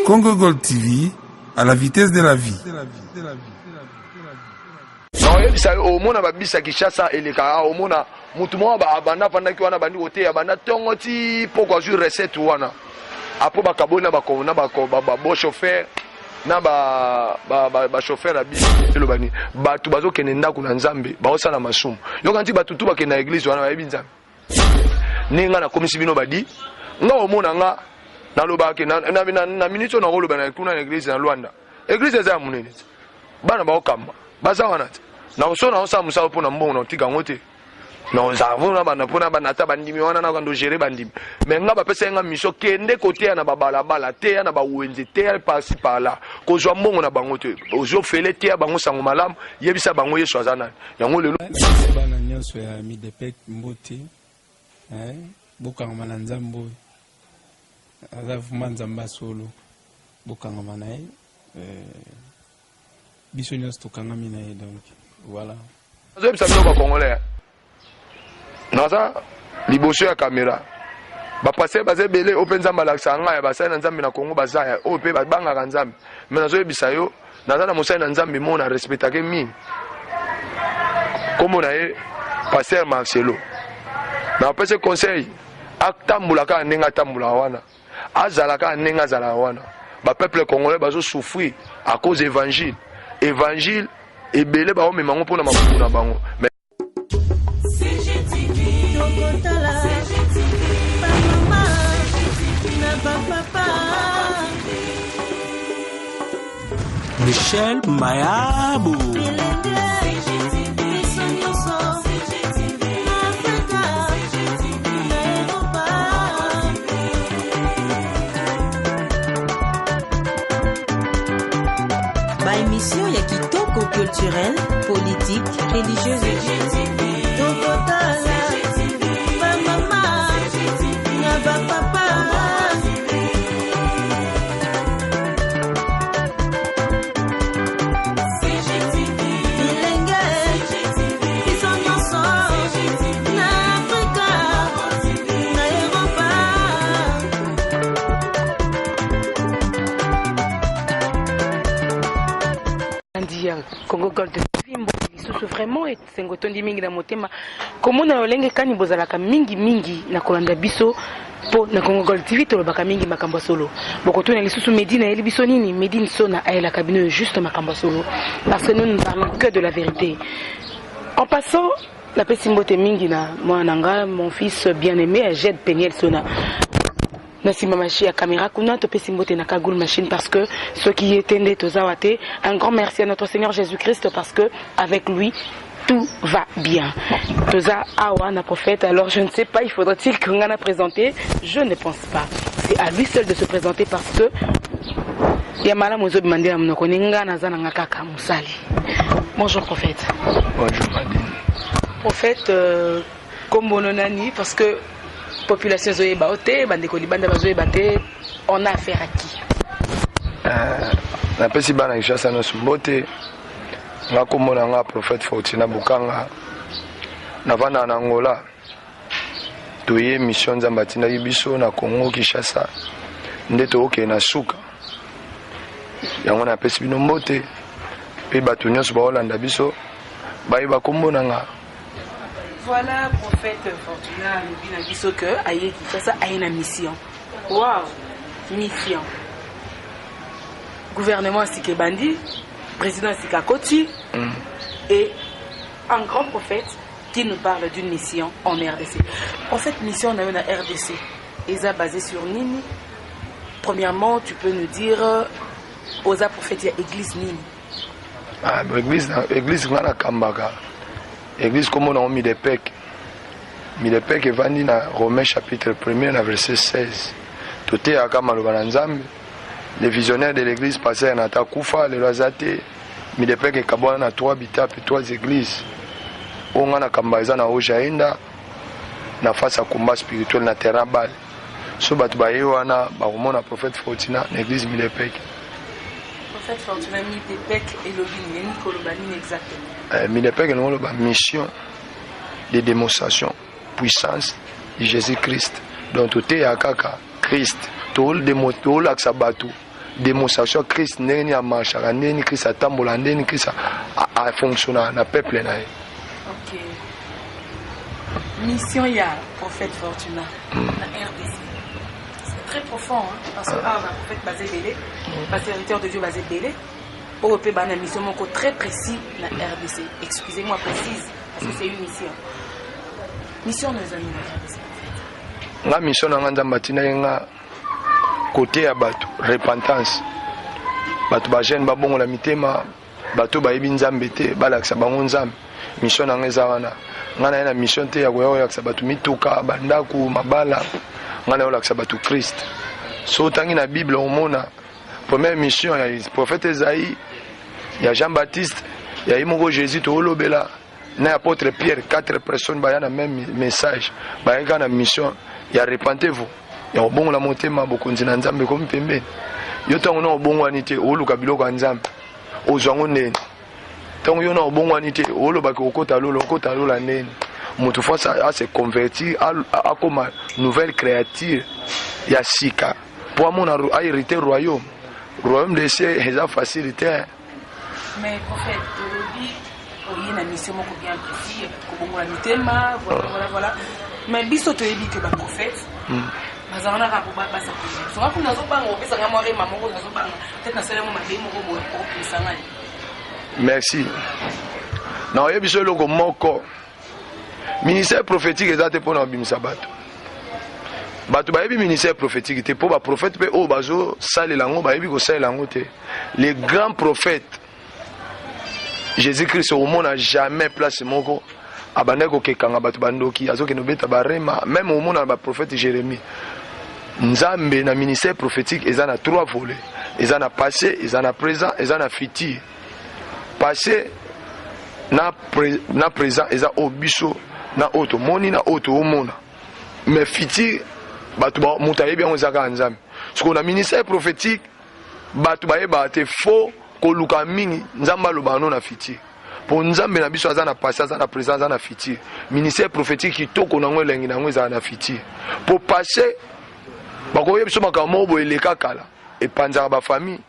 Congo Gold TV, à la vitesse de la vie. Nakoyebisa yo, omona ba bus ya Kinshasa elekaka awa, omona mutu moko abanda afandaki wana abandi koteya banda tongo ti poko azwi recette wana apres bakaboli na ba bon chauffeur na ba ba chauffeur ya bus. Eloba nini? Bato bazokende ndako na Nzambe baosala masumu. Yoka nti bato tu bakende na eglise wana bayebi Nzambe. Ndenge nga nakomisi bino badi nga omona nga nalobaka ke na, na, na, na minute oyo nakoloba na kuna na eglise na Luanda, eglise eza ya monene te, bana baokamba baza wana te. Nakoso naosala mosala mpo na mbongo nakotika yango te, naozala bana mpo na bana ata bandimi wana nakando gérer bandimi. Me nga bapesaki nga mission, kende koteya na babalabala, teya na bawenze, teya par-ci par-là, kozwa mbongo na bango te, ozwi ofele, teya bango sango malamu, yebisa bango Yesu aza nani. Yango lelo Napesi bana nyonso ya Midepec mbote eh, bokangama na Nzambe oyo aza vraiment Nzambe ya solo, bokangama na ye eh, biso nyonso tokangami na ye donc voilà. Nazoyebisa bino ba Congolais, naza liboso ya kamera, ba pasteur baza ebele oyo mpe Nzambe alakisaka ngai ya basali na Nzambe na Congo baza ya oyo mpe babangaka Nzambe. Me nazoyebisa yo, naza na mosali na Nzambe moko na respectake mingi, kombo na ye pasteur Marcelo. Napesi conseil atambola kaka ndenge atambolaka wana, azala kaka ndenge azalaka wana. Ba peuple congolais bazo souffrir à cause évangile. Évangile ebele baomema yango mpona mabumu na bango. Mais Michel Mayabo. Ba émission ya kitoko culturelle, politique, religieuse. Tokotala ba mama na ba papa. Bilenge biso nyonso na Afrika na Europa. Andi ya Congo Gold TV, mbote lisusu vraiment esengo etondi mingi na motema komona lolenge kani bozalaka mingi mingi na kolanda biso mpo na Congo Gold TV. Tolobaka mingi makambo ya solo. Bokotuna lisusu Medi nayeli biso nini? Medi Nsona ayelaka bino juste makambo ya solo, parce que nous ne parlons que de la vérité. En passant, napesi mbote mingi na mwana na nga, mon fils bien-aimé Jed Peniel Sona, na nsima machi ya caméra kuna. Topesi mbote na Cagoule Machine, parce que soki ye te nde tozawa te. Un grand merci à notre Seigneur Jésus-Christ, parce que avec lui tout va bien. Toza awa na prophète, alors je ne sais pas, il faudrait-il que nga na présenter? Je ne pense pas. C'est à lui seul de se présenter, parce que ya malamu ezobima nde na monoko ni nga naza na nga kaka mosali. Bonjour prophète. Bonjour Madine. Prophète, kombono nani? Parce que population ezoyeba yo te, bandeko libanda bazoyeba te, on a affaire à qui? Napesi bana Kinshasa nyonso mbote. Nga kombo na nga prophète Fortuna Bukanga, navandaka na Angola. Toye mission Nzambe atindaki biso na Congo Kinshasa, nde tookende na suka yango. Napesi bino mbote mpe bato nyonso baolanda biso bayeba kombo na nga. Voilà, prophète Fortuna alobi na biso que aye Kinshasa, aye na mission. Wow, mission. Gouvernement sika ebandi, président sika akoti, et un grand prophète qui nous parle d'une mission en RDC. Prophète, mission na yo na RDC eza basé sur nini? Premièrement, tu peux nous dire oza prophète ya église nini? Ah, bon, église, église nga nakambaka église kombo nango Midepec. Midepec evandi na Romain chapitre 1er na verset 16. Toteyaka maloba na Nzambe. Le visionnaire de l'église, pasteur Nata, kufa lelo aza te. Midepec ekabwana na 3 bitape, 3 églises. Oyo nga nakamba eza na Ojaenda, na face ya combat spirituel na terrain bale. So bato baye wana bakomona prophète Fortuna na église Midepec. Prophète Fortuna, Midepec elobi nini? Elingi koloba nini exactement? Midepec elingi koloba mission de démonstration puissance de Jésus-Christ. Donc toteyaka kaka Christ, tolakisa bato. démonstration ya Christ, ndenge nini amarchaka, ndenge nini Christ atambola, ndenge nini Christ afonctionnaka na peuple na ye. Ok. Mission ya prophète Fortuna na RDC. C'est très profond, hein, parce que ah, ba prophète baza ebele, ba serviteur de Dieu baza ebele. Oyo pe bana mission moko très précis na RDC. Excusez-moi précise parce que c'est une mission. Mission na ezali na RDC. Nga mission na nga, Nzambe atindaki nga koteya bato repentance, bato bajeune babongola mitema, bato bayebi Nzambe te balakisa bango Nzambe. Mission na nga eza wana. Nga naye na mission te ya koya kolakisa bato mituka, bandako, mabala. Nga naye kolakisa bato Christ. So otangi na Bible, omona première mission ya prophète Esaïe, ya Jean Baptiste, ya ye moko Jésus toolobela, na apôtre Pierre. Quatre personnes baya na même message, bayaka na mission ya repentez-vous, ya kobongola motema, bokonzi na Nzambe ekomi pembeni. Yo ntango na obongwani te, oluka biloko ya Nzambe, ozwa yango ndeni? Ntango yo na obongwani te, olobaki okota lola, okota lola ndeni? Moto faut ase convertir, akoma nouvelle créature ya sika mpo amona ahériter royaume. Royaume de cieux eza facile te. Mais prophète, tolobi oye na mission moko bien précis, kobongola mitema, voilà, voilà, voilà. Mais biso toyebi ke baprophète bazala na kaka basakola. Songa kuna nazobanga opesanga mwa rema moko, nazobanga peut-être nasala yango mabe moko boye, okopesa ngai. Merci. Na oyebi biso eloko moko, ministère prophétique eza te mpona kobimisa bato. Bato bayebi ministère prophétique te, mpo baprophète mpe oyo bazosalela yango bayebi kosalela yango te. Les grands prophètes, Jésus Christ, omona jamais place moko abandaki kokekanga bato bandoki, azokende obeta barema. Même omona na baprophète Jérémie. Nzambe na ministère prophétique eza na trois volets: eza na passé, eza na présent, eza na futur. Passé na présent eza oyo biso na oyo tomoni, na oyo toomona, mais futur, bato, moto ayebi yango eza kaka Nzambe. Sikoyo na ministère prophétique, bato bayebaka te, faut koluka mingi Nzambe alobaka no na futur, mpo Nzambe na biso aza na passé, aza na présent, aza na futur. Ministère prophétique, kitoko nango, elengi nango ezala na futur, mpo passé bakoyeba biso makambo moko boye eleka kala, epanzaka bafamille,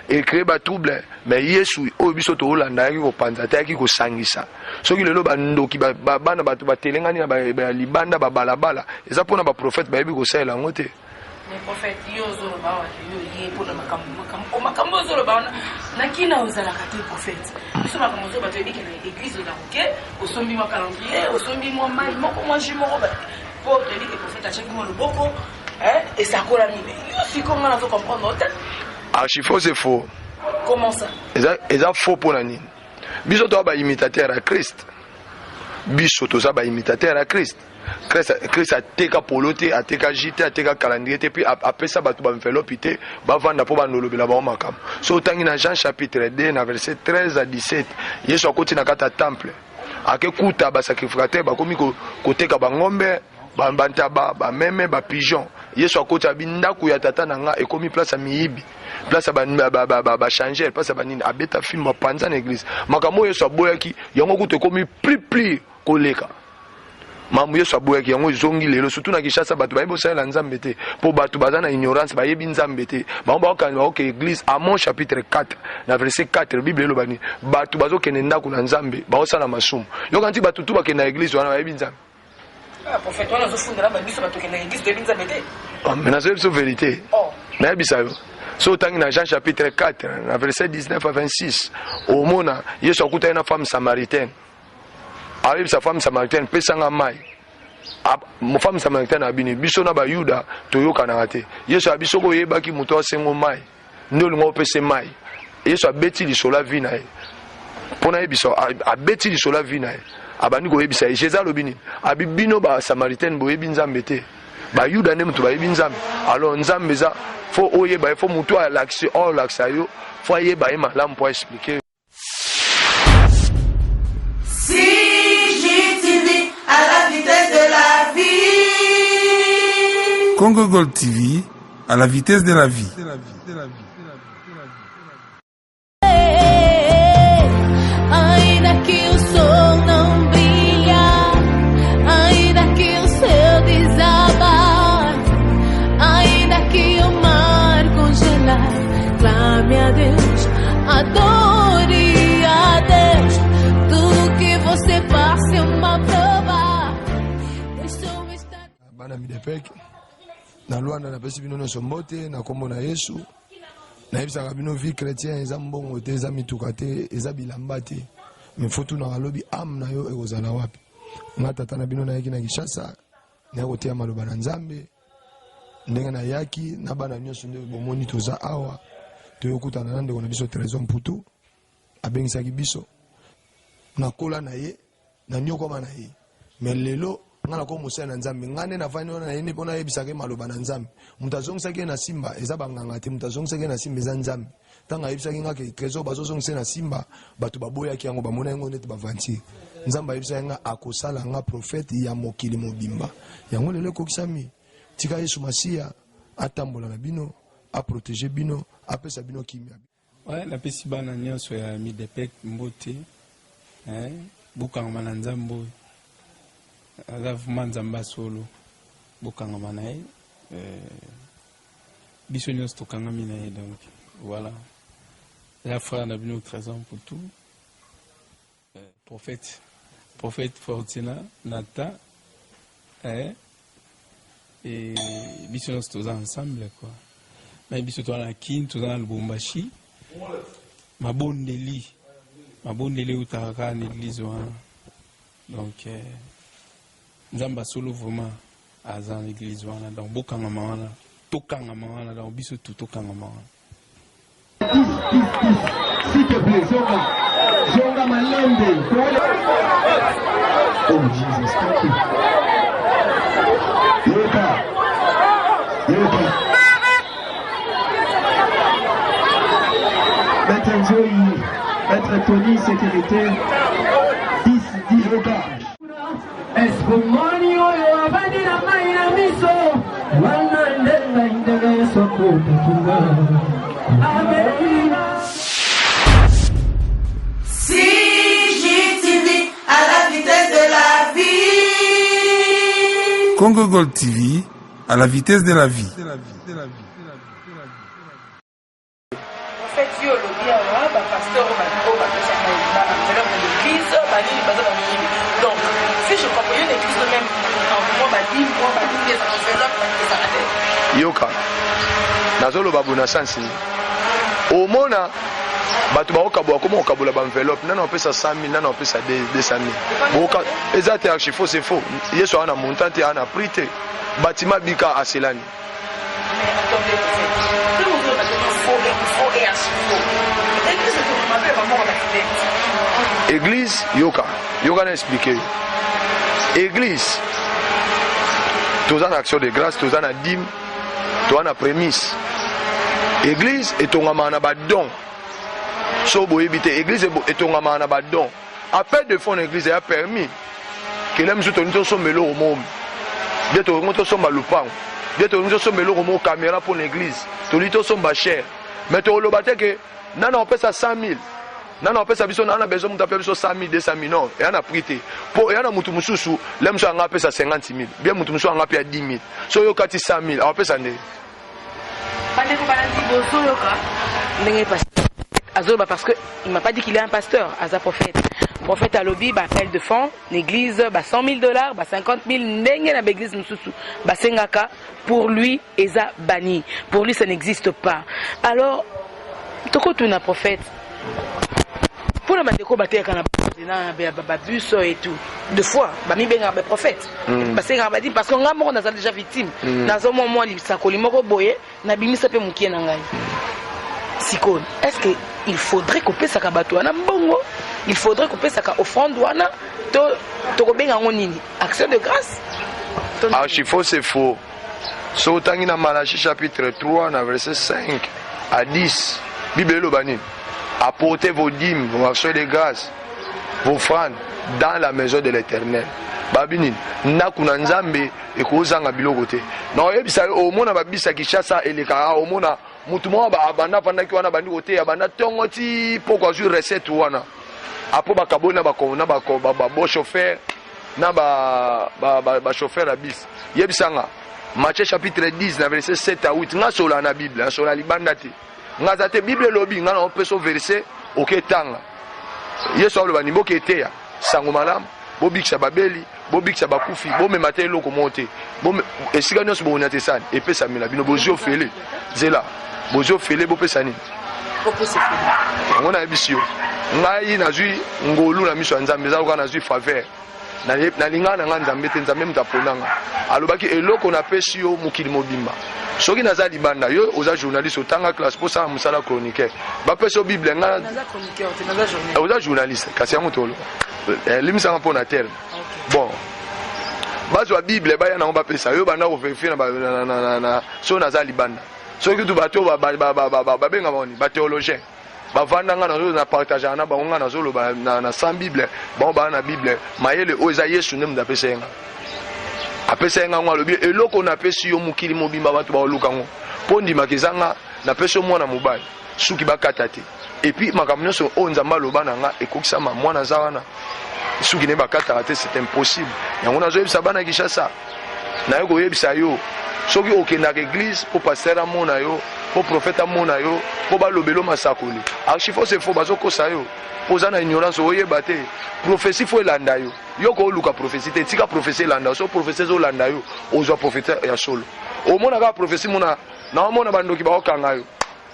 ecréer batrouble. Mais Yesu oyo biso toolanda ayaki kopanza te, ayaki kosangisa. Soki lelo bandoki, bana bato batelengani na libanda babalabala, eza mpona baprophète bayebi kosalela yango te. Mais prophète, yo ozoloba awa, yo ye mpona makambo ozoloba wana na kina ozalaka te. Prophète, biso makambo ozoloba toyebi ke na église ozalaka oke, osombi mwa calendrier, osombi mwa mai moko, mwa jus moko, mpo toyebi ke prophète atiaki mwa loboko, esakolami. Mais yo sikoyo, nga nazo comprendre te. Archi faux, c'est faux. Comment ça? Eza faux mpo na nini? Biso toza baimitateur ya Christ. Biso toza baimitateur ya Christ. Christ ateka polo te, ateka jus te, ateka calendrier te, mpe apesa bato baenveloppe te bavanda mpo bandolobela bango makambo. So otangi na Jean chapitre 2 na verset 13 à 17, Yesu akoti na kati ya temple, akekuta basacrificateur bakomi koteka bangombe, bantaba, bameme, bapigeon. Yesu akoti, abi: "Ndako ya Tata na nga ekomi place ya miyibi, place ya bachangeur, place ya banini." Abeta fimbo, apanza na église. Makambo oyo Yesu aboyaki yango kutu ekomi plus plus koleka. Mambo Yesu aboyaki yango ezongi lelo, surtout na Kinshasa. Bato bayebi kosalela Nzambe te, mpo bato baza na ignorance, bayebi Nzambe te. Bango bakokende, bakoke église. Amos chapitre 4 na verset 4, Bible eloba nini? Bato bazokende ndako na Nzambe, baosala masumu. Yoka nti bato tu bakende na église wana bayebi Nzambe. Prophète, wana ozofundela babiso bato okende na église toyebi Nzambe te. Mais nazoyebi biso vérité. Nayebisa yo, so otangi na Jean chapitre 4 na verset 19 à 26, omona Yesu akutani na femme samaritaine. Ayebisa femme samaritaine: "Pesanga mai." Femme samaritaine abini: "Biso na Bayuda toyokanaka te." Yesu abi: "Soki oyebaki moto asengo mai, nde olinga opesa mai." Yesu abeti lisolo ya vie na ye mpo nayebisa. Abeti lisolo ya vie na ye, abandi koyebisa ye. Jésus alobi nini? Abi: "Bino basamaritaine boyebi Nzambe te, Bayuda nde moto bayebi Nzambe." Alors Nzambe eza faut oyeba ye, faut motu alakisi, olakisa yo, faut ayeba ye malamu mpo aexpliquer. CGTV à la vitesse de la vie. Congo Gold TV à la vitesse de la vie. Ainda que o sol não brilha, ainda que o céu desabar, ainda que o mar congelar. Bana Midepec na Luanda, napesi bino nyonso mbote na kombo na Yesu. Nayebisaka bino vie chrétien eza mbongo te, eza mituka te, eza bilamba te. Mais faut tunaka lobi âme na yo ekozala wapi. Nga tata na bino nayaki na Kinshasa, naye koteya maloba na Nzambe. Ndenge nayaki na bana nyonso nde bomoni toza awa, toyokutana na ndeko na biso Trésor Mputu, abengisaki biso. Nakola na ye, nanyokwama na ye, mais lelo nga nakomi mosali na Nzambe. Nga nde navandi wana na ye nde mpo nayebisaka ye maloba na Nzambe. Moto azongisaki ye na Simba eza banganga te, moto azongisaki ye na Simba eza Nzambe. Ntango ayebisaki nga ke Trésor bazozongisa ye na Simba, bato baboyaki yango, bamonaki yango neti baventure. Nzambe ayebisaki nga akosala nga prophète ya mokili mobimba. Yango lelo ekokisami. Tika Yesu Masiya atambola na bino, aproteger bino, apesa bino kimia. Ouais, napesi bana nyonso ya Midepec mbote. Eh, bokangama na Nzambe oyo. Aza vraiment Nzambe ya solo. Bokangama na ye. Eh, biso nyonso tokangami na ye donc voilà. Ya frère na bino Trésor Mputu. Eh, prophète, prophète Fortuna Nathan. Eh, et biso nyonso toza ensemble quoi. Mais biso toza na Kin, toza na Lubumbashi. Mabondeli, mabondeli eutaka kaka na église wana. Donc eh, Nzambe asolo vraiment aza na église wana. Donc bokangama wana, tokangama wana, donc biso tout tokangama wana. 10, 10, 10. S'il te plaît, zonga. Zonga malembe. Oh Jesus, thank you. Yoka. Yoka. Maître Nzoyi, Maître Tony, sécurité. 10, 10. Yoka. Eskomoni oyo avandi na mai na miso wana nde ngai ndenge Yesu akotakinga amen. CGTV à la vitesse de la vie. Congo Gold TV à la vitesse de la vie. Prophète yo olobi awa ba pasteur oyo ba oyo bapesaka ba enveloppe na l'église banini baza ba miyibi donc si je comprends yo na église to même mwa ba dime mwa ba nini eza enveloppe ezaka te. Yoka nazoloba boye na sens nini omona bato bakokabola koma kokabola ba enveloppe nani apesa 100 000 nani apesa 200 000 boka eza te archi faux c'est faux yesu aza na montant te aza na prix te batima bika aselani Eglise yoka yoka na explique yo eglise toza na action de grâce toza na dime toza na prémisse eglise etongamaka na badon so boyebi te eglise etongamaka na badon Appel de fonds na eglise ya permis. Kele mosusu tolingi tosomba eloko moko bie tolingi tosomba lupango bie tolingi tosomba eloko moko kamera mpo na eglise tolingi tosomba cher mais tokoloba te ke nani akopesa 100 000 nani akopesa biso nana besoin moto apesa biso 100 000 200 000 non eya na prix te mpo eya na motu mosusu le mosusu anga apesa 50 000 bie motu mosusu anga mpe ya 10 000 so oyo okati 100 000 akopesa nde Bandeko balandi bozoyoka ndenge pasteur azoloba parce que il m'a pas dit qu'il est un pasteur, aza prophète. Prophète alobi ba appel de fonds l'église ba 100 000 dollars, ba 50 000 ndenge na ba église mosusu basengaka pour lui eza banni. Pour lui ça n'existe pas. Alors tokotuna prophète mpona bandeko bateyaka na babus et tout de fois bamibengaka baprophète mm. basengaka badime parce que ngai moko nazala déjà victime mm. naza mwa mwa lisakoli moko boye nabimisa mpe mokie na ngai sikoyo est ce que il faudrait kopesaka bato wana mbongo il faudrait kopesaka offrande wana to tokobenga yango nini action de grâce archi faux c'est faux Soki otangi na Malachie chapitre 3 na verset 5 à 10, Bible eloba nini? Apportez vos dîmes, vos actions de grâce, vos offrandes dans la maison de l'Éternel. Babi nini? Ndako na Nzambe ekozanga biloko te. Na oyebisa yo omona babisa Kinshasa elekaka omona mutu moko abanda afandaki wana abandi koteya banda tongo ti poko azwi recette wana apo bakaboli na ba bo chauffeur na ba ba ba, ba chauffeur ya bus yebisa nga Matthieu chapitre 10 na verset 7 à 8 nga sola na Bible na sola libanda te nga za te Bible elobi nga na opeso verset oketanga Yesu aloba ni boketeya sango malamu bobikisa babeli. Bobikisa bakufi, bomema te eloko moko te. Esika nyonso bokonyata esani, epesamela bino. Bozwi ofele, zela, bozwi ofele, bopesa nini? Yango nayebisi yo, ngai nazwi ngolu na miso ya Nzambe, eza lokola nazwi faveur. Nalingaka na ngai Nzambe te, Nzambe moto apona nga. Alobaki eloko napesi yo mokili mobimba. Soki naza libanda, yo oza journaliste, otanga classe mpo osala mosala chroniqueur, bapesi yo Bible, ngai oza journaliste, kasi yango toloba. Eh, limbisanga mpo na terme bon bazwa bible baya nango bapesa yo banda koverifie soki naza libanda soki kutu bato babengama oni bathéologien bavanda nga nazo na partageaka na bango nga nazoloba na sans bible bango baa na bible mayele oyo eza yesu nde moto apesa ye nga apesa ye nga ngo alobi eloko napesi yo mokili mobimba bato baoluka ngo mpo ndimaka eza nga napesi yo mwana mobali suki bakata te epuis makambo nyonso oyo nzambe aloba na nga ekokisama mwana aza wana suki ne bakataka te c'est impossible yango nazoyebisa bana kinshasa naye koyebisa yo soki okendaka eglise mpo pasteur amona yo mpo prophète amona yo mpo balobelo masakoli archifo c'est faux bazokosa yo mpo oza na ignorance oyeba te prophétie fo elanda yo yo kooluka prophétie te tika prophétie elanda yo so prophétie ezolanda yo ozwa prophétie ya solo omona kaka prophétie mona naomona bandoki baokanga yo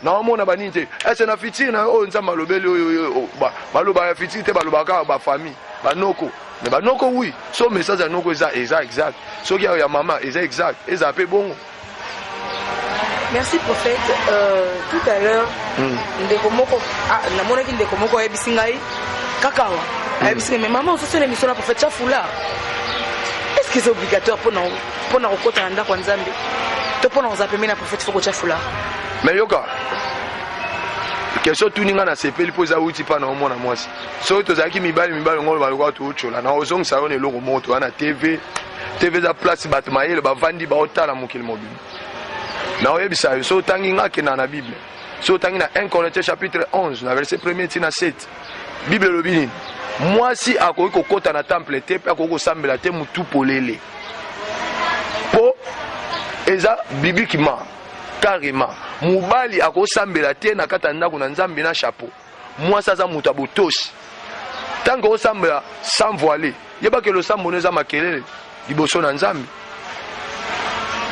naomona banini te ese na futur na yo oyo nzambe alobeli oyo baloba ya futur te balobaka kaka bafamille banoko me banoko wi so message ya noko eza eza exact soki ya mama eza exact ezala mpe bongo Merci prophète. Euh, tout à l'heure, mm. ndeko moko ah, namonaki ndeko moko ayebisi ngai kaka awa mm. ayebisi ngai mais maman ososela émission na prophète Chafula. Est-ce que c'est obligatoire pona pona kokota na ndako ya Nzambe to pona kozala pembeni na prophète faut kotya foulard? Mais yoka question otuni ngai nasepeli mpo eza wuti mpa na yo mwana mwasi soki tozalaki mibali mibali ngo balokola tootyola na ozongisa yo na eloko moko toza na tv tv eza place bato mayele bavandi baotala mokili mobimba na oyebisa yo soki otangi ngai akenda na bible soki otangi na 1 Corinthiens chapitre 11 na verset premier ti na 7 bible elobi nini mwasi akoki kokota na temple te mpe akoki kosambela te motu polele mpo eza bibliquement carrément mobali akosambela te na kati ya ndako na nzambe na chapeau mwasi aza moto ya botosi ntango osambela sans voile yebake losambo no eza makelele liboso na nzambe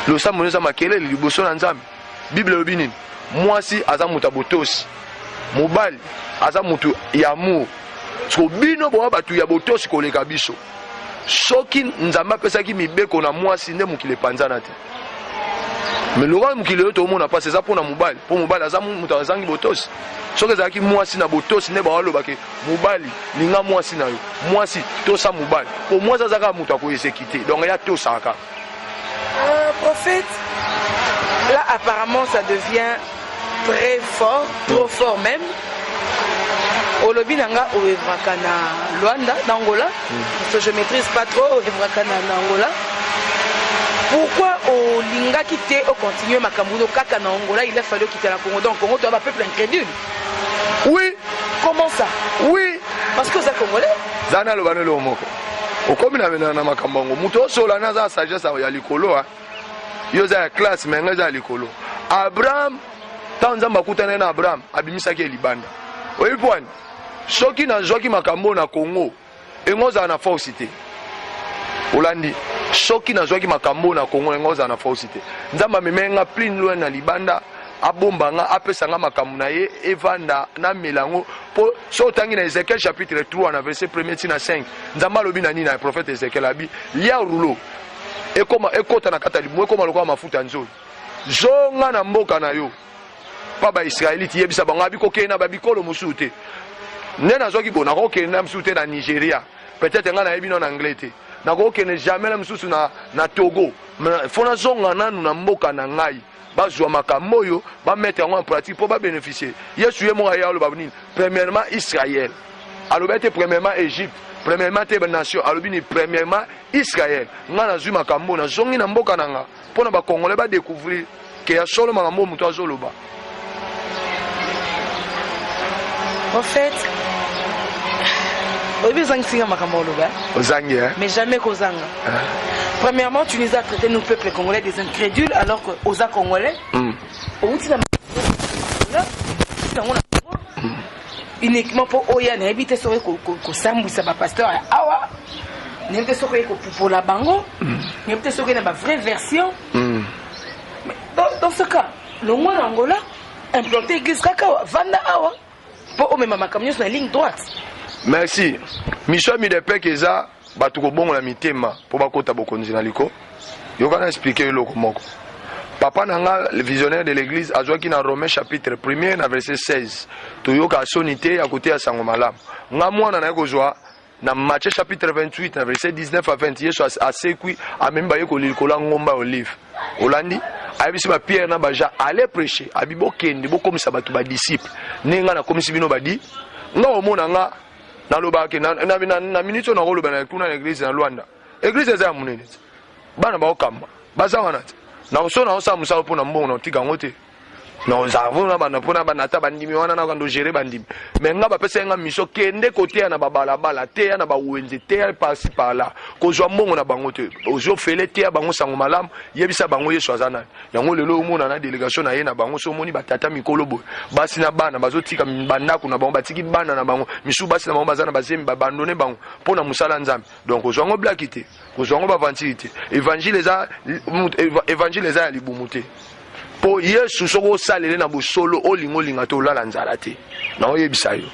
losambo no eza makelele liboso na nzambe bible elobi nini mwasi aza moto ya botosi mobali aza moto ya amour siko bino boa bato ya botosi koleka biso soki nzambe apesaki mibeko na mwasi nde mokili epanzana te me lokola mokili oyo toomona mpasi eza mpo na mobali mpo mobali aza moto azangi botosi soki ezalaki mwasi na botosi nde bawalobake mobali linga mwasi na yo mwasi tosa mobali mpo mwasi aza kaka moto akoexekite donc ye atosaka kaka euh, prophète là apparemment ça devient très fort trop fort même olobi na nga oevraka na luanda na angola mm. parce que je maîtrise pas trop oevraka na, na angola pourquoi olingaki te ocontinue makambo no kaka na angola il a fallu okita na congo donc congo toya bapeuple incrédule oui comment ça oui parce que oza congolais za naloba na eloko moko okomi na, na makambo yango moto osola na aza sagesse ya likolo yo oza ya classe me ngai eza ya likolo abraham ntango nzambe akutanaki na abraham abimisaki ye libanda oyebi mpo wani soki nazwaki makambo na congo engo ozala na force te olandi soki nazwaki makambo na congo engo ozala na force te nzambe amemaki nga plus loin na libanda abomba nga apesa nga makambo na ye evanda namela yango mpo so otangi na ezekiel chapitre 3 na verset 1 ti na 5 nzambe alobi na nini na prophète ezekiel abi lia rouleau ekoma ekota na kati ya libumu ekoma lokola mafuta nzoi zonga na mboka na yo mpa baisraelite yebisa bango abi kokende na babikolo mosusu te nde nazwaki bo nakokende na mosusu te na nigeria peut-être ngai nayebi no na anglais te nakokende jamais na mosusu na, na togo fo nazonga nanu na mboka na ngai bazwa makambo oyo bamettre yango en pratique mpo babénéficie yesu ye moko aye aloba nini premièrement israel alobi te premièrement egypte premièrement te nation alobi ni premièrement Israël nga nazwi makambo nazongi na mboka na nga mpo na bacongolais badécouvrir ke ya solo makambo oyo moto azoloba. En fait, oyebi ozangisi nga makambo oloba ozangi hein? mais jamais kozanga premièrement tu nous as traité nous peuple congolais des incrédules alors que oza congolais mm. outi na yango na uniquement mpo oya nayebi te soki kosambwisa bapasteur ya awa. Nayebi te soki oye kopupola bango, nayebi te soki oye na ba vraie version. Mais dans ce cas, longwa na Angola, implante église kaka awa, vanda awa mpo omema makambo nyonso na ligne droite. Merci. Mission ya Midepec eza bato kobongola mitema mpo bakota bokonzi na liko. Yoka na expliquer eloko moko. Papa na nga le visionnaire de l'église azwaki na Romains chapitre 1er na verset 16. Toyoka soni te ya koteya sango malamu. Nga mwana naye kozwa na Matthieu chapitre 28 na verset 19 à 20. Yesu asekwi, amemi bayekoli likolo ya ngomba ya Olive. Olandi ayebisi ba Pierre na ba Jean, allez prêcher, abi bokende bokomisa bato ba disciple. Ndenge nga nakomisi bino badi nga omona nga nalobaka ke na minute oyo nakoloba na kuna na église na Luanda. Église eza ya monene te, bana baokamba baza wana te. Nakoso naosala mosala mpo na mbongo, nakotika yango te. Naozala bana mpona bana ata bandimi wana nakando gérer bandimi. Mais nga bapesaki nga mission, kende koteya na babalabala, teya na bawenze, teya par-ci par-là, kozwa mbongo na bango te, ozwi ofele, teya bango sango malamu, yebisa bango Yesu aza nani. Yango lelo omona na délégation na ye na bango. So omoni batata mikolo boye, basi na bana bazotika bandako na bango, batiki bana na bango misusu, basi na bango baza na bazemi, babandone bango mpo na mosala ya Nzambe. Donc kozwa yango blaki te, kozwa yango bavantile te. Évangile eza évangile eza ya libumu te, mpo Yesu soki osalele na bosolo, olinga olinga te, olala nzala te. Naoyebisa yo,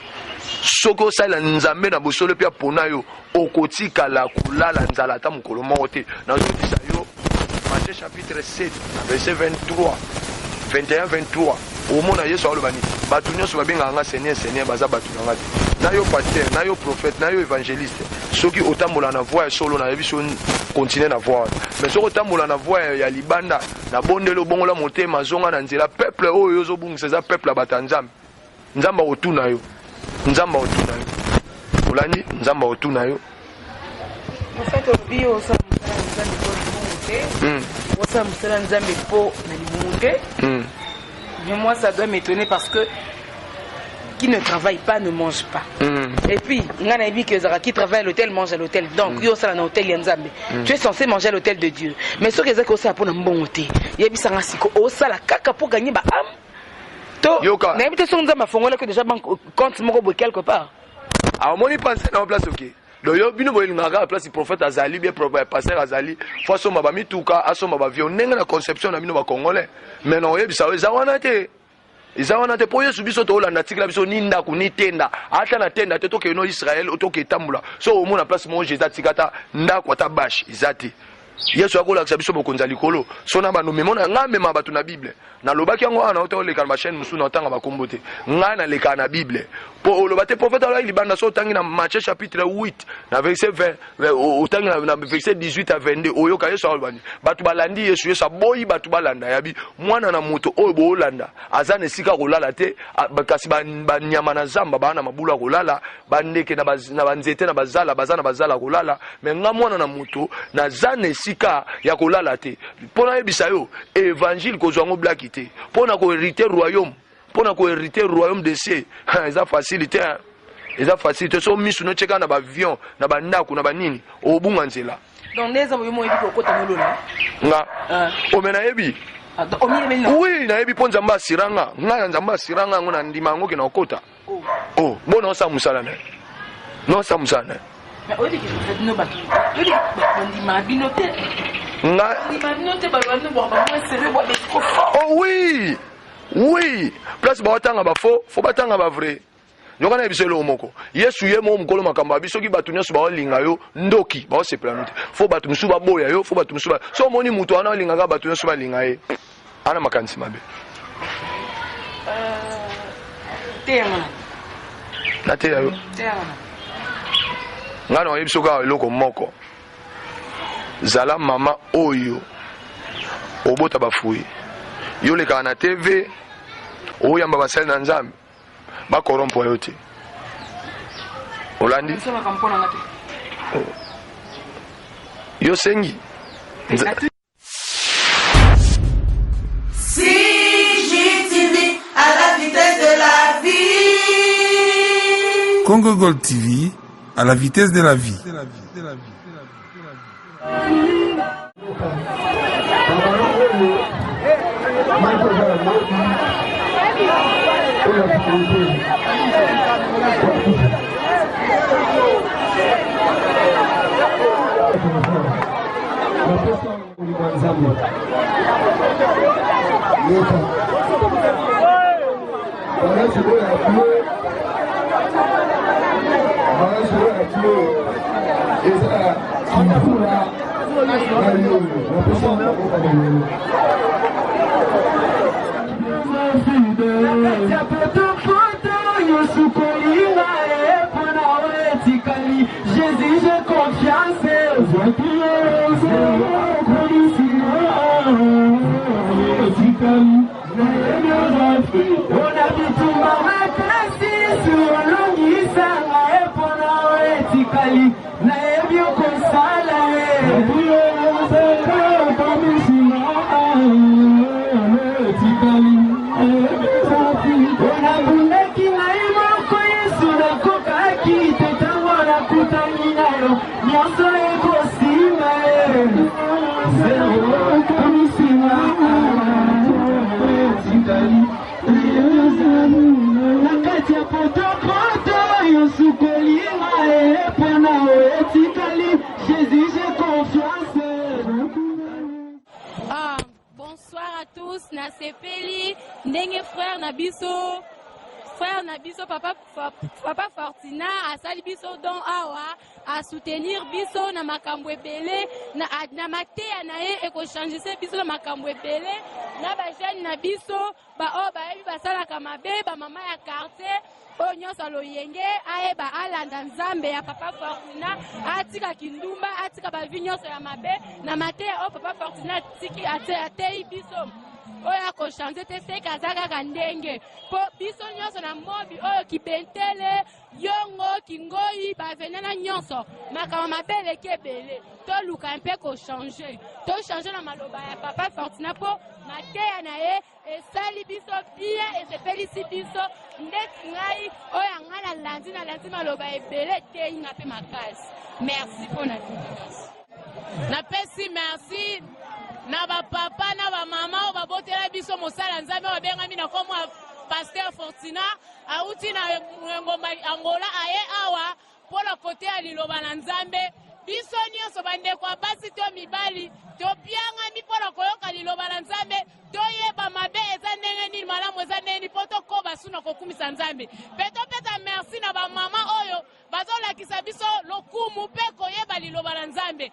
soki osalela Nzambe na bosolo mpe apona yo, okotikala kolala nzala ata mokolo moko te. Nazoyebisa yo, Matthieu chapitre 7 na verset 23, 21, 23, omona Yesu aloba nini: bato nyonso babengaka nga Seigneur, Seigneur, baza bato na nga te. Na yo pasteur, na yo prophète, na yo évangéliste, soki otambola na voie ya solo, nayebi so continue na voie wana. Mais soki otambola na voie ya libanda, nabondeli obongola motema, zonga na nzela. Peuple oyo ozobungisa eza peuple ya bato ya Nzambe. Nzambe akotuna yo, Nzambe akotuna yo. Olandi? Nzambe akotuna yo. Prophète, olobi osala mosala ya Nzambe mpo libumu te. Osala mosala ya Nzambe mpo na libumu te. Mais moi, ça doit m'étonner parce que qui ne travaille pas ne mange pas. Et puis nga nayebi ke ezalaka qui travaille à l'hôtel mange à l'hôtel. Donc yo osala na hôtel ya Nzambe, tu es censé manger à l'hôtel de Dieu. Mais soki ezaki osala mpo na mbongo te, yebisanga siko, osala kaka mpo gagner ba âme to Yoka. Nayebi te soki Nzambe afongolaki déjà banque, compte moko boye quelque part. Amoni pense na place oke. Donc yo bino boyelingaka kaka place prophète azali bien, pasteur azali, fo asomba bamituka, asomba bavion, ndenge na conception na bino bacongolais. Mais na oyebisa oyo eza wana te, eza wana te, mpo Yesu biso toolanda tikela biso ni ndako ni tenda, ata na tenda te. Tokende no Israel, toke etambola, so omona place moko Jésus atika ata ndako, ata bashe eza te. Yesu akolakisa biso bokonzi ya likolo. So na bando memona ngai amema bato na Bible, nalobaki yango wana, ota oleka na bachaîne mosusu na otanga bakombo te. Ngai nalekaka na Bible mpo oloba te prophète alobaki libanda. So otangi na Matthieu chapitre 8 na verset 20, otangi na verset 18 à 22, oyoka Yesu aloba nini. Bato balandi Yesu, Yesu aboyi bato balanda. Yabi mwana na moto oyo boolanda aza na esika kolala te, kasi banyama na zamba baa na mabulu ya kolala, bandeke na banzete na bazala baza na bazala kolala. Mais nga mwana na moto naza na esika ya kolala te. Mpo nayebisa yo, évangile kozwa yango blaki te. Mpo na kohériter royaume, mpo na kohériter royaume de cieux, eza facile te, eza facile te. So misu notyeka na bavion, na bandako, na banini, obunga nzela. Donc nde eza boyo moyebi kokota nolola? Nga ome nayebi. Oui, nayebi, mpo Nzambe asiranga ngai na Nzambe asiranga yango, na ndima yango ke na okota. Oh, bona osala mosala na ye, naosala mosala na ye. Oyebi ke bino bato bandima bino te. Nga bandima bino te, baloba bino bwa bamwa sérieux, bwa trop fort. Oh oui, place baotanga bafaux, fo batanga bavrai. Yoka, na biso eloko moko, Yesu ye moko mokolo makambo abi: soki bato nyonso baolinga yo, ndoki baosepela no te. Fo bato mosusu baboya yo, fo bato mosusu. So omoni moto wana olingaka bato nyonso balinga ye, ana makanisi mabe. Teyanga. Nateya yo? Teyanga. Ngai na oyebi soki kaka eloko moko: zala mama oyo obota bafui. Yo olekaka na TV, oyamba basali na Nzambe, bakorompre yo te. Olandi? Yo sengi. CGTV à la vitesse de la vie. Congo Gold TV à la vitesse de la vie. telefone. Napesa bolingo ya Nzambe. Yoka. Bagage oyo ya bleu, bagage oyo ya bleu eza ya kimvula na yoyo. Napesa maboko ya yoyo. Na potopoto yosukoli nga e mpona oyo etikali jésus je confiance etikali ona bitumba makasi olongisa nga e mpona oyo etikali nayebi okosala onabundaki ngai moko yesu nakokaki te ntango nakutani na yo nyonso ekosima na kati ya potopoto yosukoli ngai mpona oyo etikali jésus j'ai confiance Ah, bonsoir à tous nasepeli ndenge frère na biso frère na biso papa, papa Fortina asali biso don awa asoutenir biso na makambo ebele na, na mateya na ye ekochangise biso na makambo ebele na bajeune na biso baoyo bayebi basalaka mabe bamama ya quartier oyo nyonso aloyenge ayeba alanda nzambe ya papa Fortuna atika kindumba atika bavi nyonso ya mabe na mateya oyo papa Fortuna atiki ateyi biso oyo akochange te seke aza kaka ndenge mpo biso nyonso na mobi oyo kibentele yongo kingoi bavenana nyonso makambo mabe eleki ebele toluka mpe kochange tochange na maloba ya papa Fortuna mpo mateya na ye esali biso bien esepelisi biso ndeti ngai oyo ya ngai nalandi nalandi maloba ebele eteyi nga mpe makasi merci mpo na bino nyonso napesi merci na bapapa na bamama oyo babotela biso mosala nzambe oyo babengami na nkombo ya pasteur Fortina auti na ngomba Angola aye awa mpo na koteya liloba na Nzambe. Biso nyonso bandeko ya basi to mibali tobiangami mpo na koyoka liloba na Nzambe, toyeba mabe eza ndenge nini, malamu eza ndenge nini, mpo tokoba su na kokumisa Nzambe. Mpe topesa merci na bamama oyo bazolakisa biso lokumu mpe koyeba liloba na Nzambe.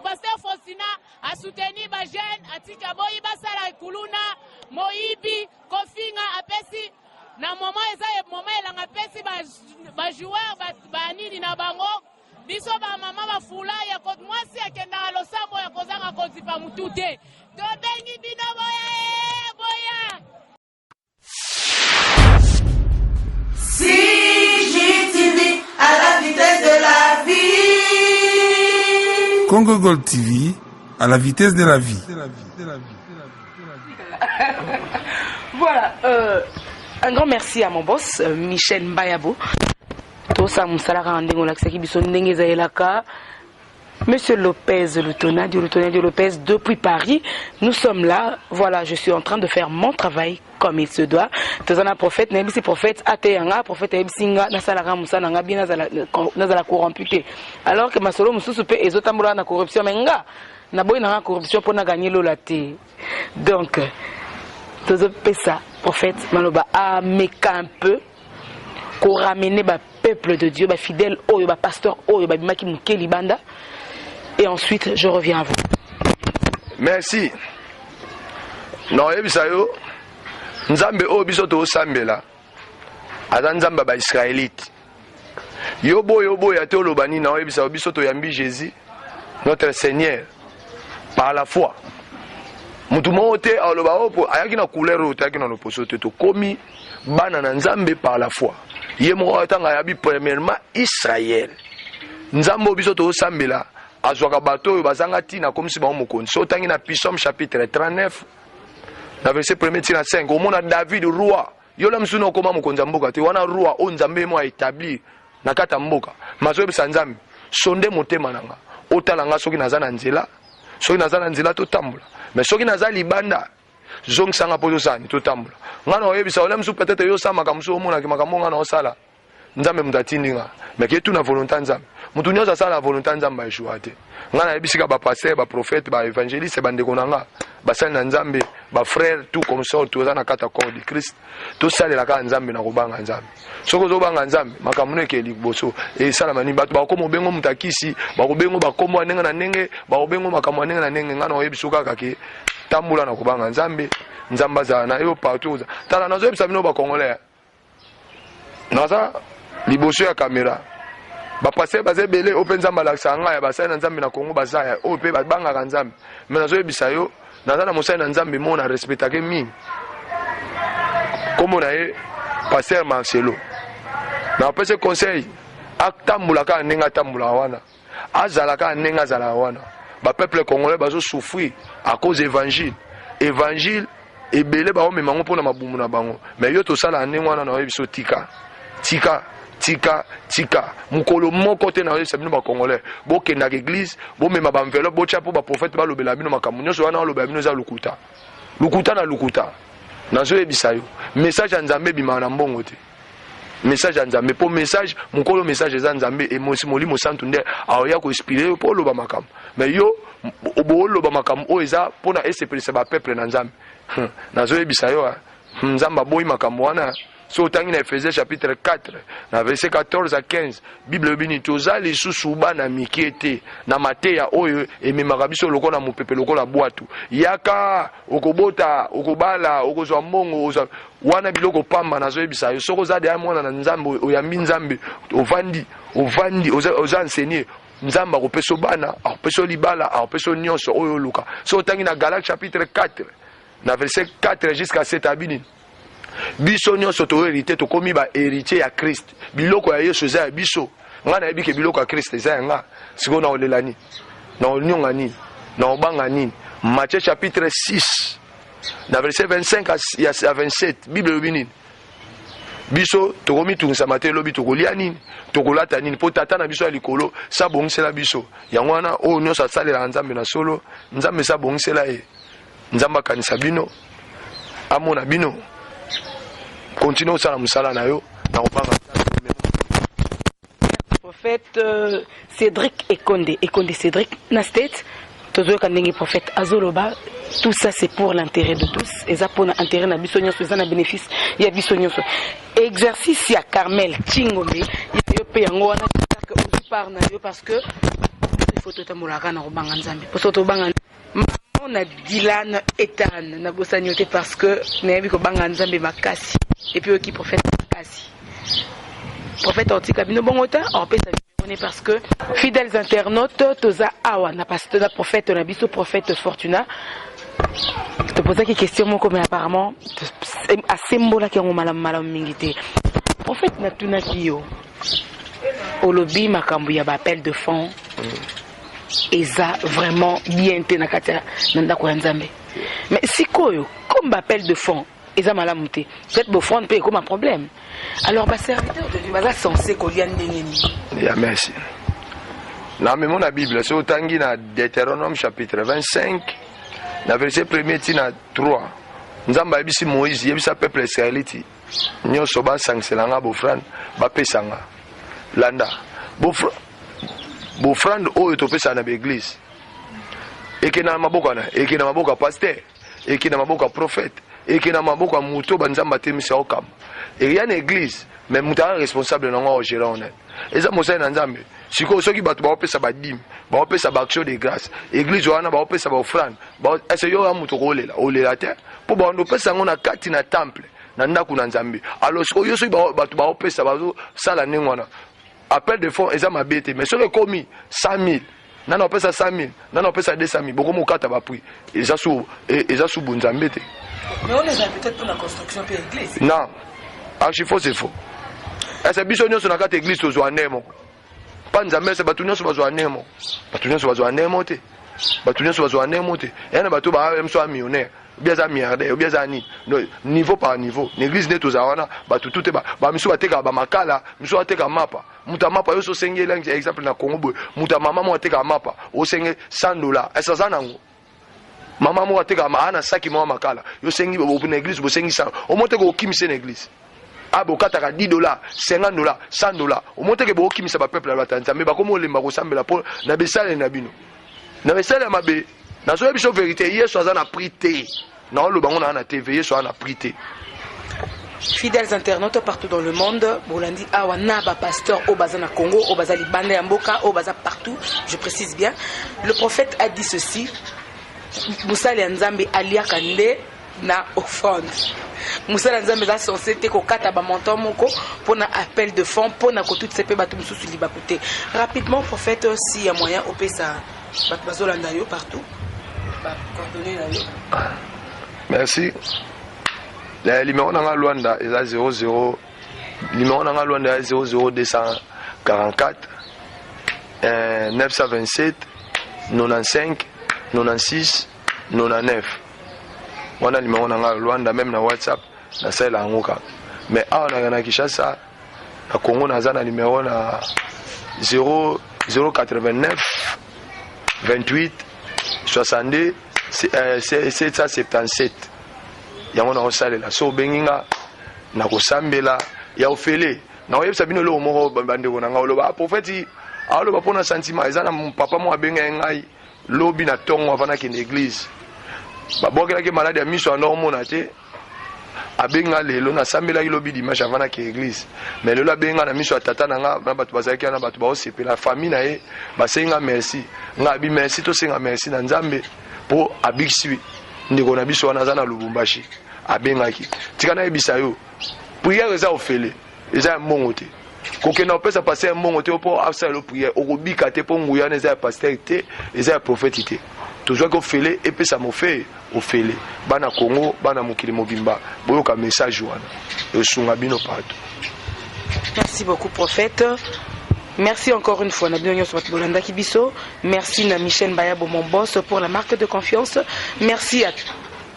Pasteur Faustina asoutenir ba jeune, atika boyi basala kuluna, moyibi, kofinga, apesi na moment eza moment elanga apesi ba joueur ba nini na bango biso ba mama bafula ya mwasi akendaka losambo ya kozanga kozipa mutu te tobengi bino boya eh, boya CGTV à la vitesse de la vie. Congo Gold TV à la vitesse de la vie. Voilà, euh, un grand merci à mon boss, euh, Michel Mbayabo. Tosa mosala kaka ndenge olakisaki biso ndenge ezalelaka. Monsieur Lopez Lutonadio, Lutonadio Lopez depuis Paris. Nous sommes là. Voilà, je suis en train de faire mon travail comme il se doit. Tozana prophète, nayebisi prophète ateyanga, prophète ayebisi nga nasalaka mosala na nga bien nazala nazala corrompu te. Alors que masolo mosusu pe ezotambola na corruption mais nga naboyi na nga corruption mpo na gagner lola te. Donc tozopesa prophète maloba ameka un peu koramener ba peuple de Dieu, ba fidèle oyo, ba pasteur oyo babimaki moke libanda et ensuite je reviens à vous. Merci. Nakoyebisa yo nzambe oyo biso tosambela aza nzambe ya baisraelite yo boya oboya te oloba nini nakoyebisa yo biso toyambi jésus notre seigneur par la foi motu moko te aloba oyo ayaki na couleur oyo toyaki na loposo te tokomi bana na nzambe par la foi ye moko ntango ayabi premièrement israel nzambe oyo biso tozosambela azwaka bato oyo bazanga ntina akomisi bango mokonzi so otangi na psaume chapitre 39 na verset premier ntina 5 omona david roi yo la mosusu okoma mokonzi ya mboka te wana roi oyo nzambe ye mo aétablir na kati ya mboka mazoyebisa nzambe sonde motema na nga otala nga soki naza na nzela soki naza na nzela totambola mais soki naza libanda zongisa nga mpo tosala totambola nga na oyebisa ola mosusu peut-être yo osala makambo mosusu omonaki makambo nga na osala. Nzambe moto atindi nga. Mais ke tuna volonté ya Nzambe. Moto nyonso asala volonté ya Nzambe a echoua te. Nga nayebisi ka ba pasteur, ba prophète, ba évangéliste, ba ndeko na nga, basali na Nzambe, ba frère tout comme ça toza na kati ya corps du Christ. Tosalela kaka Nzambe na kobanga Nzambe. Soki ozobanga Nzambe, makambo no ekee liboso. Esalama nini? Bato bakokoma obengo moto akisi, bakobengo bakombo ya ndenge na ndenge, bakobengo makambo ya ndenge na ndenge. Nga na oyebiso kaka ke tambola na kobanga Nzambe. Nzambe azala na yo partout. Tala nazoyebisa bino ba Congolais. Naza liboso ya kamera. Ba pasteur baza ebele oyo mpe Nzambe alakisaka ngai ya basali na Nzambe na Congo baza ya oyo mpe babangaka Nzambe. Mais nazoyebisa yo naza na mosali na Nzambe moko na respectake mingi. Kombo na ye Pasteur Marcelo. Napesi conseil atambola kaka ndenge atambolaka wana. Azala kaka ndenge azalaka wana. Ba peuple congolais bazo souffrir à cause évangile. Évangile ebele baomema yango mpona mabumu na bango. Mais yo tosala ndenge wana na oyebi so tika. Tika tika tika mokolo moko te na oyebisa bino ba congolais bokendaka église bomema ba enveloppe botya mpo ba prophète balobela bino makambo nyonso wana balobela bino eza lokuta lokuta na lokuta nazoyebisa yo message ya nzambe ebimaka na mbongo te message ya nzambe mpo message mokolo message eza nzambe emosi molimo santu nde aoya koinspire yo mpo oloba makambo mais yo booloba makambo oyo eza mpona esepelisa bapeuple na nzambe nazoyebisa yo nzambe aboyi makambo wana so otangi na Ephésiens chapitre 4 na verset 14 à 15 bible elobi nini toza lisusu bana mike te na mateya oyo ememaka biso lokola mopepe lokola bwatu yaka okobota okobala okozwa mbongo ozwa wana biloko pamba nazoyebisa yo soki oza deya mwana na nzambe oyambi nzambe ovandi ovandi oza, oza enseigné nzambe akopesa bana akopesa libala akopesa nyonso oyo oluka soki otangi na Galates chapitre 4 na verset 4 jusqu'à 7 abi nini biso nyonso toherite tokomi ba héritier ya Christ biloko ya Yesu eza ya biso ngai nayebi ke biloko ya Christ eza ya nga sikoyo naolela nini naonionga nini naobanga nini Matthieu chapitre 6 na verset 25 à 27 Bible elobi nini biso tokomitungisama te lobi tokolia nini tokolata nini mpo tata na biso ya likolo sabongisela biso yango wana oyo nyonso asalelaka nzambe na solo nzambe sabongisela ye nzambe akanisa bino amona bino continue osala mosala na yo na kobanga prophète euh, Cédric Ekonde Ekonde Cédric na state tozoyoka ndenge prophète azoloba tout ça c'est pour l'intérêt de tous eza mpona intérêt na biso nyonso eza na bénéfice ya biso nyonso exercice ya Carmel Chingombe ya yo mpe yango wana ozwi part na yo parce que il faut totambolaka na kobanga nzambe poso tobanga maman na Dylan Ethan nabosani yo te parce que nayebi kobanga nzambe makasi et puis oyoki prophète makasi prophète otika bino bongo te opesa bino parce que fidèles internautes toza awa na pasteur na prophète na biso prophète Fortuna topozaki question moko mais apparemment asembolaki yango malamu malamu mingi te prophète natunaki yo olobi makambo ya baappel de fonds eza vraiment bien te na kati ya na ndako ya nzambe mais sikoyo comme baappel de fonds eza malamu te peut-être bofronde mpe ekoma problème alors baserviteur de dieu baza censé kolia ndenge nini ya merci na memo na bible soki otangi na deutéronome chapitre 25 na verset premier ti na 3 nzambe ayebisi moïse yebisa peuple israélite nyonso basangisela nga bofrande bapesa nga landa bofrande oyo topesaka na baeglise ekenda na maboko na ekenda na maboko ya pasteur ekenda na maboko ya prophète ekenda na maboko ya moto banzambe atemisa okamba eya na église mais moto aza responsable nango aogérer honnête eza mosali na nzambe sikoyo soki bato baopesa badîme baopesa baaction de grâce église wana baopesa baoffrande ese yo ya moto kolela olela te mpo bando opesa yango na kati na temple na ndako na nzambe alors sikoyo yo soki bato baopesa bazosala ndenge wana appel de fonds eza mabe te mais soki ekomi 100 000 nana opesa 100 000 nana opesa 200 000 bokomi okata baprix eza su eza su bonzambe te mais on eza peut-être pour la construction mpe église non archi faux c'est faux ese biso nyonso na kati église tozwa ndenge moko mpa nzambe ese bato nyonso bazwa ndenge moko bato nyonso bazwa ndenge moko te bato nyonso bazwa ndenge moko te eya na bato baa moso ya millionnaire obi aza milliardaire obi aza nini niveau par niveau na église nde tozala wana bato tu te bamisu batekaka bamakala misu bateka mapa moto ya mapa yo so osengeli exemple na congo boye moto ya mama moko atekaka mapa osenge 100 dollar ese aza nango mama moko atekaka aa na saki moko makala yo osengi na église bosengi 100 omo te kokimisa na église. Ah, bokataka 10 dollars, 50 dollars, 100 dollars. Omoni te ke bokokimisa ba peuple ya bato ya Nzambe, bakomi olemba kosambela mpo na bisaleli na bino. Na bisaleli ya mabe, nazoya biso verite, Yesu aza na prix te. Naoloba ngo na na TV, Yesu aza na prix te. Fidèles internautes partout dans le monde, bolandi awa na ba pasteur oyo baza na Congo, oyo baza libanda ya mboka, oyo baza partout, je précise bien. Le prophète a dit ceci, mosali ya Nzambe aliaka nde na offrande. Mosala ya Nzambe eza censé te kokata ba montant moko mpona appel de fonds mpona kotutisa mpe bato mosusu libaku te. Rapidement prophète, si ya moyen opesa bato bazolanda yo partout ba coordonnées na yo. Merci. Le numéro na nga Luanda eza 00, numéro na nga Luanda eza 00 244 927 95 96 99. Wana numéro na nga Luanda, même na WhatsApp nasalela yango kaka. Mais awa na na Kinshasa, na Congo, naza na numéro na 0 089 28 62 777. Yango nakosalela so obengi nga, nakosambela ya ofele. Nakoyebisa bino eloko moko, bandeko na ngai. Oloba prophète aoloba mpona sentiment. Eza na papa moko abengai ngai lobi na ntongo avant nakende église, babwakelaki maladi ya miso, anda omona te. Abenga lelo, nasambelaki lobi dimanche avant nake église, mais lelo abenga na miso ya tata na nga na bato bazalaki wana, bato baosepela, famille na ye basengi nga merci. Nga abi merci, tosenga merci na Nzambe mpo abikisi ndeko na biso wana aza na Lubumbashi. Abengaki, tika nayebisa yo, prière eza ofele, eza ya mbongo te. Kokenda kopesa pasteur mbongo te mpo asalela prière, okobika te, mpo nguya wana eza ya pasteur te, eza ya prophète te. Tozwaki ofele, epesa mofe ofele. Bana Congo, bana mokili mobimba, boyoka message wana, esunga bino partout. Merci beaucoup prophète. Merci encore une fois na bino nyonso bato bolandaki biso. Merci na Michel Mbayabo, mon boss, pour la marque de confiance. Merci à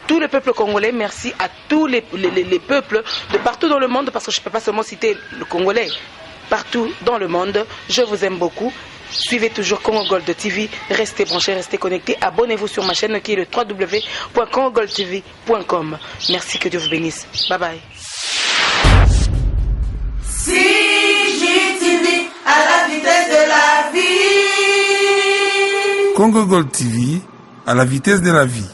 tout le peuple congolais, merci à tous les peuples de partout dans le monde, parce que je ne peux pas seulement citer le Congolais, partout dans le monde. Je vous aime beaucoup. Suivez toujours Congo Gold TV, restez branchés, restez connectés, abonnez-vous sur ma chaîne qui est le www.congogoldtv.com. Merci, que Dieu vous bénisse. Bye bye. CGTV à la vitesse de la vie. Congo Gold TV à la vitesse de la vie.